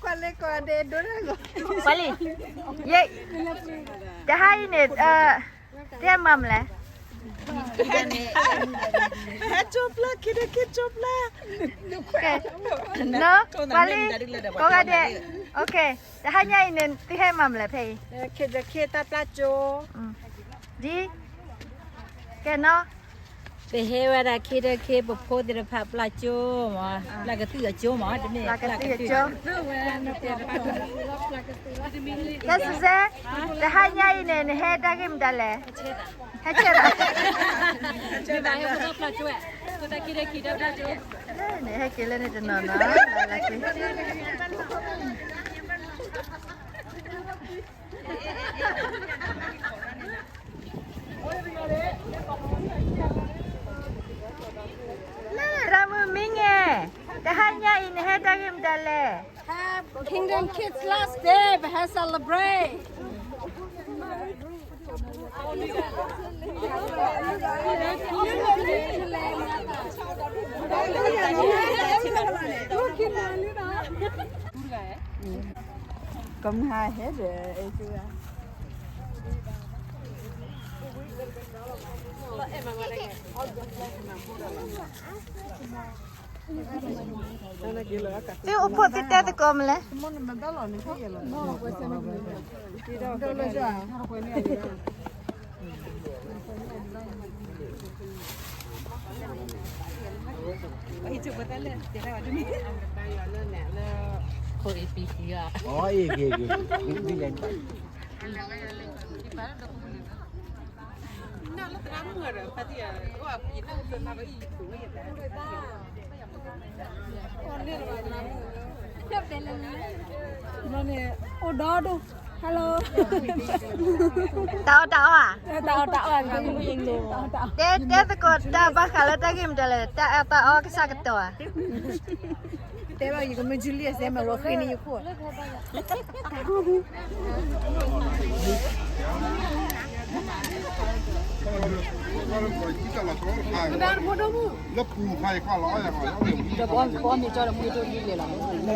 ကွၢ်လံ, ယ, တဟါအံၤန့ၣ်, တဟဲမၤမလဲၣ်, ဟဲကၠိပျၢ်, ခ့ဒီးခ့ကၠိပျၢ်, ကွၢ်လံ, ကိးဂၤဒဲး, တဟါညါအံၤန့ၣ် သုဟဲမၤမလဲၣ်ဖဲအံၤ, ခ့ဒီးခ့တၢ်ပျၢ်ကၠိ, ဒ်, ကဲနီၤ ပဟဲဝဲဒၣ်ခ့ဒီးခ့ ပဖိသ့ၣ်တဖၣ်ပျၢ်ကၠိမး, ပျၢ်ကသုၣ်အကၠိမး, တမ့ၢ်ပျၢ်ကသုၣ်ကၠိ, ကဲစဲ, တဟါညါအံၤန့ၣ် နဟဲတၢ်ဂ့ၢ်မတၤလဲၣ်, ဟဲဆဲးဘၣ်, နဟဲက့ၤလၢန့ၣ်တနီၤနီၤ, ရၤမုၣ်မံငဲ, တဟါညါအံၤ နဟဲတၢ်ဂ့ၢ်မတၤလဲၣ်, Kingdom Kids last day, ပဟဲ celebrate. ကမၤဟဲဒီး အဲၣ်ကၠိ, သုအိၣ်ဖှိၣ်သုတဲသကိးမလဲၣ်. အိၣ်ဒီဒူၣ်, hello, တၢ်အီၣ်တၢ်အီဧါ, တဲ, တဲသကိးတၢ်ဘၣ်ဃးလၢတၢ်ဂ့ၢ်မတၤလဲၣ်, တၢ်အီၣ်တၢ်အီကစၢ်ကတီၢ်ဧါ. တဲဘၣ်ယကမ့ၢ် Julie စဲမ့ၢ်ဝဲဃ့န့ၢ်ယခိၣ် လၢပူၤခါယခွါလီၤ, ပအီၣ်မ့ၤကၠီဒီးမူထိဒ်လဲၣ်လီၤ.